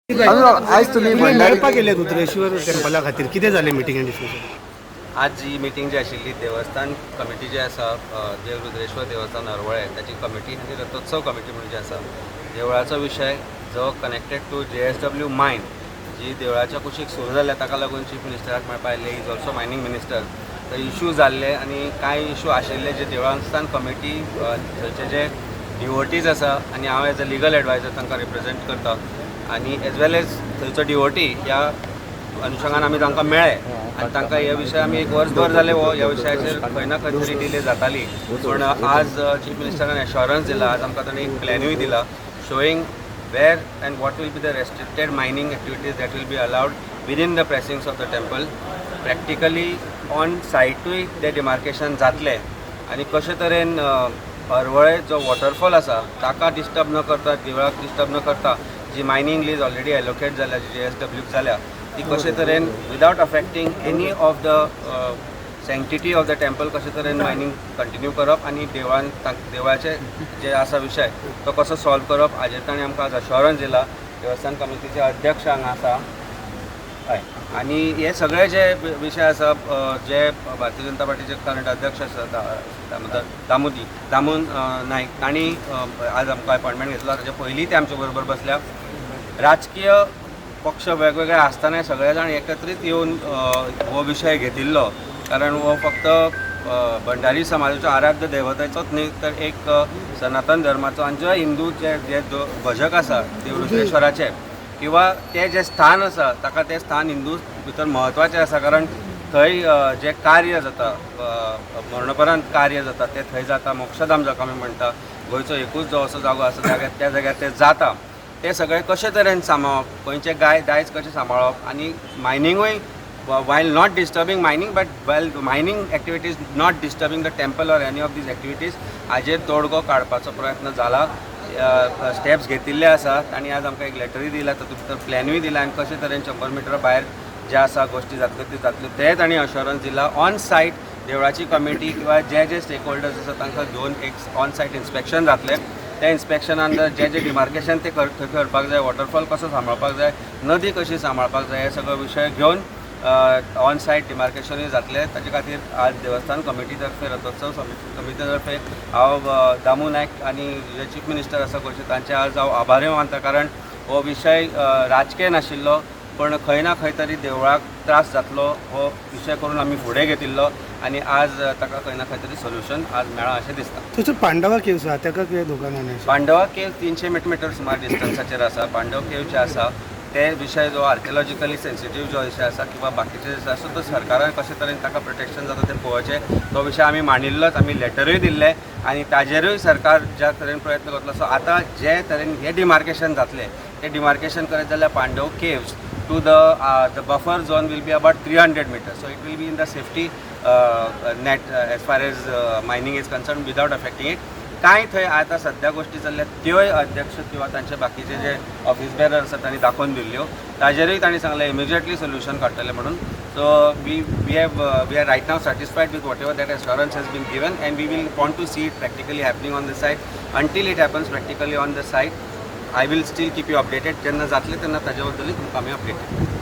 आयज तुमी मेळपाक गेले रुद्रेश्वर टेम्पला खातीर कितें जालें मिटिंगेन डिस्कशन? आज जी मिटींग जी आशिल्ली, देवस्थान कमिटी जी आसा, देव रुद्रेश्वर देवस्थान हरवळे ताची कमिटी आनी रथोत्सव कमिटी म्हणून जी आसा, देवळाचो विशय जो connected to JSW mine जी देवळाच्या कुशीक सुरू जाल्या, ताका लागून चीफ मिनिस्टराक मेळपा आयिल्ले. Is also mining minister. तर इशू जाल्ले आनी कांय इशू आशिल्ले जे देवस्थान कमिटी, थंयचे जे डिवोटीज आसा आनी हांव एज अ लिगल एडवायजर तांकां रिप्रेझेंट करता आनी एज वेल एज थंयचो डिवोटी ह्या अनुशंगान आमी तांकां मेळ्ळे आनी तांकां हे विशय आमी एक वर्सभर जालें हो ह्या विशयाचेर खंय ना खंय तरी डिले जाताली, पूण आज चीफ मिनिस्टरान एश्योरन्स दिला. आज आमकां ताणें एक प्लॅनूय दिला showing where and what will be the restricted mining activities that will be allowed within the precincts of the temple. Practically on सायटूय ते डिमार्केशन जातलें आनी कशे तरेन हरवळे जो वॉटरफॉल आसा ताका डिस्टर्ब न करता, देवळाक डिस्टर्ब न करता, जी मायनींग लीज ऑलरेडी एलोकेट जाल्या, जी जेएसडब्ल्यूक जाल्या, ती कशे तरेन without affecting any of the sanctity of the temple कशे तरेन मायनींग कंटिन्यू करप आनी देवळान देवळाचे जे आसा विशय तो कसो सॉल्व करप, हाजेर ताणें आमकां आज अश्योरन्स दिला. देवस्थान कमिटीचे अध्यक्ष हांगा आसा. हय, आनी हे सगळे जे विशय आसा, जे भारतीय जनता पार्टीचे करंट अध्यक्ष आसा दामोदर दामोदी दामून नायक, तांणी आज आमकां अपॉयंटमेंट घेतला. ताच्या पयलीं ते आमचे बरोबर बसल्या. राजकीय पक्ष वेगवेगळे आसतनाय सगळे जाण एकत्रीत येवन हो विशय घेतिल्लो, कारण हो फक्त भंडारी समाजाचो आराध्य देवतेचोच न्ही, तर एक सनातन धर्माचो आनी जे हिंदू जे जे भजक आसा देव रुद्रेश्वराचे किंवा ते जे स्थान आसा ताका तें स्थान हिंदू भितर म्हत्वाचें आसा, कारण थंय जें कार्य जाता, मरणोपरांत कार्य जाता, तें थंय जाता. मोक्षधाम जाका आमी म्हणटा, गोंयचो एकूच जो असो जागो आसा जाग्यार त्या जाग्यार तें जाता. तें सगळें कशे तरेन सांबाळप, गोंयचें गाय दायज कशें सांबाळप आनी मायनिंगूय while not disturbing mining, but while mining activities not disturbing the temple or any of these activities, हाजेर तोडगो काडपाचो प्रयत्न जाला, स्टेप्स घेतिल्ले आसात. आनी आज आमकां एक लेटरूय दिला, तातूंत भितर प्लॅनूय दिला आनी कशे तरेन 100 मिटर भायर जे आसा गोश्टी जातल्यो त्यो जातल्यो, ते तांणी अश्योरन्स दिला. ऑन सायट देवळाची कमिटी किंवा जे जे स्टेक होल्डर्स आसा तांकां घेवन एक ऑन सायट इन्स्पेक्शन जातलें. त्या इन्स्पेक्शनान जर जे जे डिमार्केशन ते थंय करपाक जाय, वॉटरफॉल कसो सांबाळपाक जाय, नदी कशी सांबाळपाक जाय, हे सगळे विशय घेवन ऑन सायट डिमार्केशनूय जातलें. ताचे खातीर आज देवस्थान कमिटी तर्फे, रथोत्सव समिती तर्फे हांव दामू नायक आनी जे चीफ मिनिस्टर आसा गोंयचे तांचे आज हांव आभारूय मानता, कारण हो विशय राजकीय नाशिल्लो, पण खंय ना खंय तरी देवळाक त्रास जातलो हो विशय करून आमी फुडें घेतिल्लो आनी आज ताका खंय ना खंय तरी सोल्युशन आज मेळ्ळां अशें दिसता. थंयसर पांडवा केव्स आहा, ताका कितें दुकानां न्ही? पांडवा केव 300 मिटर सुमार डिस्टन्साचेर आसा. पांडव केव जे आसा ते विशय जो आर्किओलॉजिकली सेन्सिटीव जो विशय आसा किंवा बाकीचे जे आसा, तो सरकारान कशे तरेन ताका प्रोटेक्शन जाता तें पळोवचें. तो विशय आमी मांडिल्लोच, आमी लेटरूय दिल्ले आनी ताजेरूय सरकार ज्या तरेन प्रयत्न करतलो. सो आतां जे तरेन हे डिमार्केशन जातलें, ते डिमार्केशन करत जाल्यार Pandav Caves to the buffer zone will be about 300 meter, so it will be in the safety net as far as mining is concerned without affecting it. कांय थंय आतां सद्या गोश्टी चल्ल्यात त्योय अध्यक्ष किंवा तांचे बाकीचे जे ऑफिस बेरर आसा तांणी दाखोवन दिल्ल्यो. ताजेरूय तांणी सांगलें इमिजिएटली सोल्युशन काडटले म्हणून. So we are right now satisfied with whatever that assurance has been given and we will want to see it practically happening on the site. Until it happens practically on the site, I will still keep you updated. जेन्ना जातलें तेन्ना ताजे बद्दलूय तुमकां आमी updated.